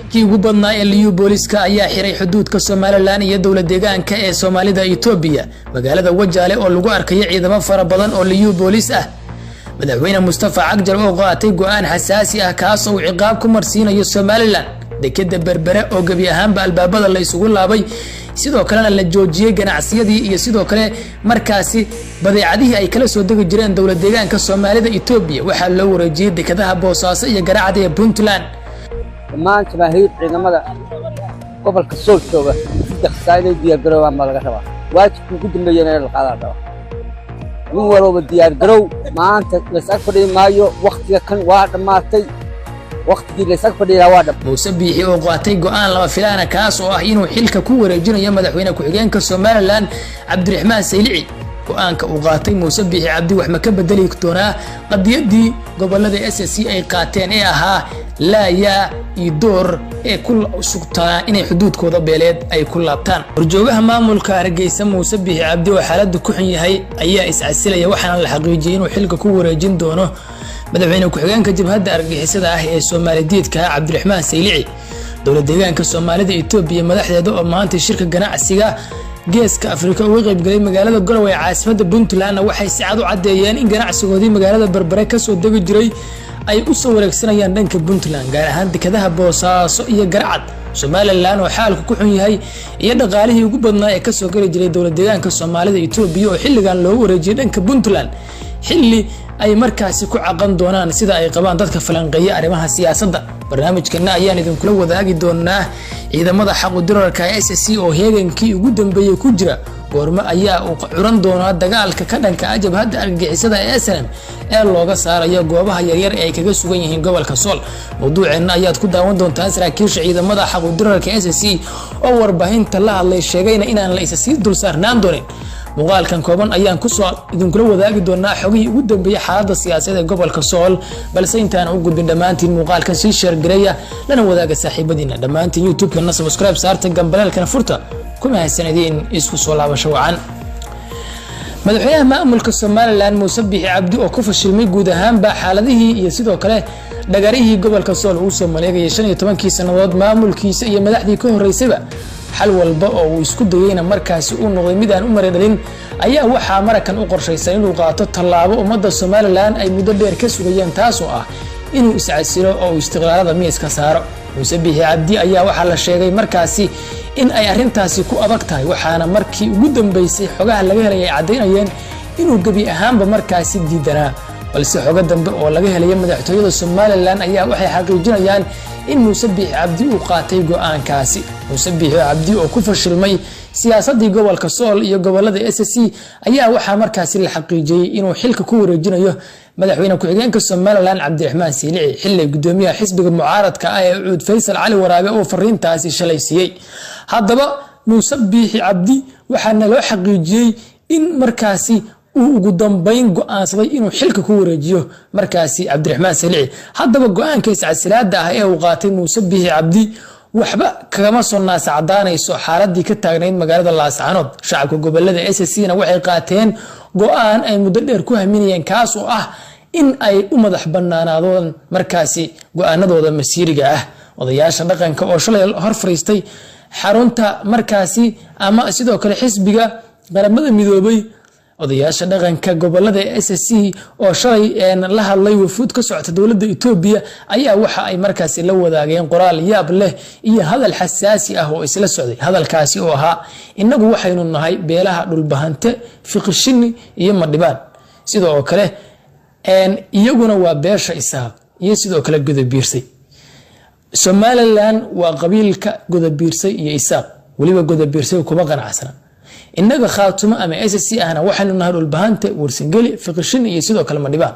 Kii ugu badnaa ee Liyu Booliska ayaa xiray xuduudka Somalilan iyo dowlad deegaanka ee Soomaalida Itoobiya, magaalada Wajaale oo lagu arkayo ciidamo fara badan oo Liyu Boolis ah. Madaxweyne Mustafa Cagjar oo qaatay go-aan xasaasi ah kaas oo uu ciqaab ku marsiinayo Somalilan. Dekeda Berbere oo gebi ahaanba albaabada la isugu laabay, sidoo kalena la joojiyey ganacsiyadii iyo sidoo kale markaasi badeecadihii ay kala soo degi jireen dowlad deegaanka Soomaalida Itoobiya, waxaa loo wareejiyey dekadaha Boosaaso iyo Garacda ee Puntland. Dhammaan jamaahiir ciidamada gobolka Sool jooga si daksaa inay diyaargaroobaan baa laga rabaa. Waajibka ugu dambeeyana in la qaadaa la rabaa. Nin walooba diyaargarow. Maanta lays ag fadhiyi maayo. Wakhtiga kan waa dhammaatay, wakhtigii lays ag fadhiyaa waa dham. Muuse Biixi oo qaatay go-aan lama filaana kaas oo ah inuu xilka ku wareejinayo madaxweyne ku-xigeenka Somalilan Cabdiraxmaan Saylici. Go-aanka uu qaatay Muuse Biixi Cabdi wax ma ka bedeli doonaa qadiyadii gobolada SSC ay qaateen ee ahaa laayaa iyo door ee ku sugtaa inay xuduudkooda beeleed ay ku laabtaan? Horjoogaha maamulka Hargeysa Muuse Biixi Cabdi oo xaaladdu ku xun yahay ayaa iscasilaya, waxaana la xaqiijiyey inuu xilka ku wareejin doono madaxweyne ku-xigeenka jabhadda argagixisada ah ee Soomaalidiidka Cabdiraxmaan Saylici. Dowlad deegaanka Soomaalida Itoobiya madaxdeeda oo maanta shirka ganacsiga Geeska Afrika uga qaybgalay magaalada Garowe ee caasimada Puntlandna waxay si cad u caddeeyeen in ganacsigoodii magaalada Berbere kasoo degi jiray ay u soo wareegsanayaan dhanka Puntland, gaar ahaan dekadaha Boosaaso iyo Garcad. Somalilan oo xaalku ku xun yahay iyo dhaqaalihii ugu badnaa ee kasoo geli jiray dowlad deegaanka Soomaalida Itoobiya oo xilligan loogu wareejiyay dhanka Puntland, xilli ay markaasi ku caqan doonaan sida ay qabaan dadka falanqeeya arrimaha siyaasadda. Barnaamijkana ayaan idinkula wadaagi doonaa ciidamada xaqudirarka SSC oo heegankii ugu dambeeyey ku jira. Goormo ayaa uu curan doonaa dagaalka ka dhanka ah jabhadda argagixisada ee SNM ee looga saarayo goobaha yaryar ee ay kaga sugan yihiin gobolka Sool? Mawduuceenna ayaad ku daawan doontaan saraakiisha ciidamada xaqudirarka SSC oo warbaahinta la hadlay, sheegayna inaan la isa sii dul saarnaan doonin. Muuqaalkan kooban ayaan kusoo idinkula wadaagi doonaa xogihii ugu dambeeyey xaaladda siyaasadeed ee gobolka Sool. Balse intaan u gudbin, dhammaantiin muuqaalkan sii share gareeya, lana wadaaga saaxiibadiina. Dhammaantiin YouTube-kana subscribe saarta, gambaleelkana furta. Ku mahadsanediin, isku soo laabasho wacan. Madaxweynaha maamulka Somalilan Muuse Biixi Cabdi oo ku fashilmay guud ahaanba xaaladihii iyo sidoo kale dhagarihii gobolka Sool uu soo maleegayay 15-kii sannadood maamulkiisa iyo madaxdii ka horreysayba, xal walba oo uu isku dayeyna markaasi uu noqday mid aan u maradhalin, ayaa waxaa marakan u qorshaysan inuu qaato tallaabo ummadda Somalilan ay muddo dheer ka sugayeen, taasoo ah inuu iscasilo oo uu istiqlaalada miiska saaro. Muuse Biixi Cabdi ayaa waxaa la sheegay markaasi in ay arrintaasi ku adag tahay, waxaana markii ugu dambeysay xogaha laga helay ay caddaynayeen inuu gebi ahaanba markaasi diidanaa. Balse xogo dambe oo laga helaya madaxtooyada Somalilan ayaa waxay xaqiijinayaan in Muuse Biixi Cabdi uu qaatay go-aankaasi. Muuse Biixi Cabdi oo ku fashilmay siyaasadii gobolka Sool iyo gobolada SSC ayaa waxaa markaasi la xaqiijiyey inuu xilka ku wareejinayo madaxweyne ku-xigeenka Somalilan Cabdiraxmaan Siilici, xilli gudoomiyaha xisbiga mucaaradka ah ee Cuud Faysal Cali Waraabe oo fariintaasi shalay siiyey. Haddaba Muuse Biixi Cabdi waxaana loo xaqiijiyey in markaasi uu ugu dambeyn go-aansaday inuu xilka ku wareejiyo markaasi Cabdiraxmaan Salici. Haddaba go-aanka iscasilaada ah ee uu qaatay Muuse Biixi Cabdi waxba kagama soo naasacadaanayso xaaladii ka taagnayd magaalada Laascanood. Shacabka gobolada SSC na waxay qaateen go-aan ay muddo dheer ku haminayeen, kaas oo ah in ay u madax banaanaadaan markaasi go-aanadooda masiiriga ah. Odayaasha dhaqanka oo shalay hor fariistay xarunta markaasi ama sidoo kale xisbiga Qaramada Midoobay, odayaasha dhaqanka gobolada SSC oo shalay la hadlay wafuud ka socota dowladda Itoobiya ayaa waxa ay markaasi la wadaageen qoraal yaab leh iyo hadal xasaasi ah oo isla socday. Hadalkaasi oo ahaa: "Inagu waxaynu nahay beelaha Dhulbahante, Fiqishini iyo Madhibaan, sidoo kale iyaguna waa beesha Isaaq iyo sidoo kale Godobiirsay. Somalilan waa qabiilka Godobiirsay iyo Isaaq, weliba Godobiirsay kuma qanacsana. Inaga Khaatumo ama SSC ahna waxaynu nahay Dhulbahante, Warsangeli, Fiqishin iyo sidoo kale Madhibaan.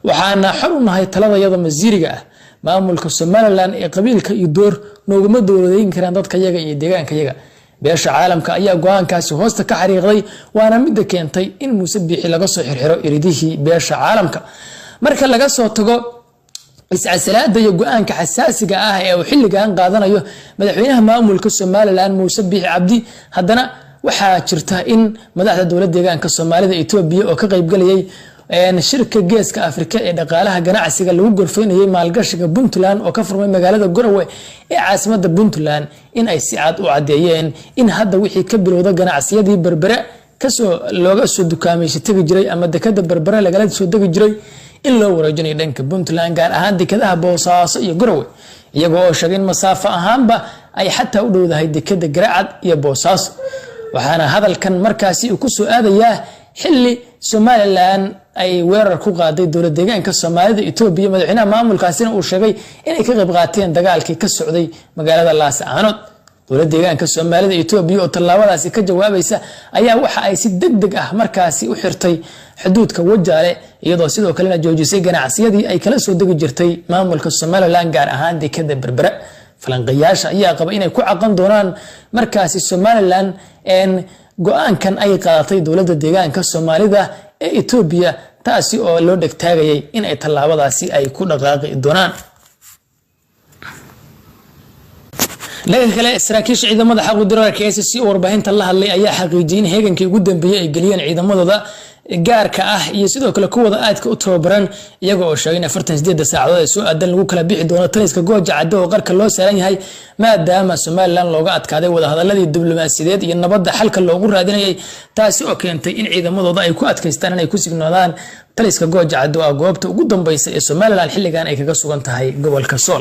Waxaana xor u nahay taladayada masiiriga ah. Maamulka Somalilan ee qabiilka iyo door nooguma dowladeyn karaan dadkayaga iyo deegaankayaga." Beesha caalamka ayaa go-aankaasi hoosta ka xariiqday, waana midda keentay in Muuse Biixi laga soo xirxiro iridihii beesha caalamka. Marka laga soo tago iscasalaada iyo go-aanka xasaasiga ah ee uu xilligan qaadanayo madaxweynaha maamulka Somalilan Muuse Biixi Cabdi, haddana waxaa jirta in madaxda dowlad deegaanka Soomaalida Itoobiya oo ka qaybgalayay Shirka Geeska Afrika ee dhaqaalaha ganacsiga lagu gorfeynayay maalgashiga Puntland oo ka furmay magaalada Garowe ee caasimada Puntland, in ay si cad u cadeeyeen in hadda wixii ka bilowda ganacsiyadii Berbere kasoo looga soo dukaamaysa tegi jiray ama dekada Berbere lagala soo degi jiray in loo wareejinayo dhanka Puntland, gaar ahaan dekadaha Boosaaso iyo Garowe, iyagoo oo sheegay in masaafo ahaanba ay xataa u dhowdahay dekada Garacad iyo Boosaaso. Waxaana hadalkan markaasi uu kusoo aadayaa xili Somaliland ay weerar ku qaaday dowlad deegaanka Soomaalida Itoobiya, madaxweynaha maamulkaasina uu sheegay inay ka qayb qaateen dagaalkii ka socday magaalada Laascaanood. Dowlad deegaanka Soomaalida Itoobiya oo tallaabadaasi ka jawaabaysa ayaa waxa ay si deg deg ah markaasi u xirtay xuduudka Wajaale, iyadoo sidoo kalena joojisay ganacsiyadii ay kala soo degi jirtay maamulka Somaliland, gaar ahaan dekada Berbere. Falanqayaasha ayaa qaba inay ku caqan doonaan markaasi Somaliland go-aankan ay qaadatay dowladda deegaanka Soomaalida ee Itoobiya, taasi oo loo dhegtaagayay in ay tallaabadaasi ay ku dhaqaaqi doonaan. Dhanka kale, saraakiisha ciidamada xaqudirarka SC oo warbaahinta la hadlay ayaa xaqiijiyay in heegankii ugu dambeeyey ay geliyeen ciidamadooda gaarka ah iyo sidoo kale kuwada aadka u tababaran, iyaga oo sheegay in 48 saacadood ee soo aadan lagu kala bixi doono taliska Gooja Cadde oo qarka loo saaran yahay, maadaama Somaliland looga adkaaday wadahadaladii diblomaasiyadeed iyo nabadda xalka loogu raadinayay, taasi oo keentay in ciidamadooda ay ku adkaystaan inay ku signoodaan taliska Gooja Cadde oo ah goobta ugu dambeysa ee Somaliland xilligan ay kaga sugan tahay gobolka Sool.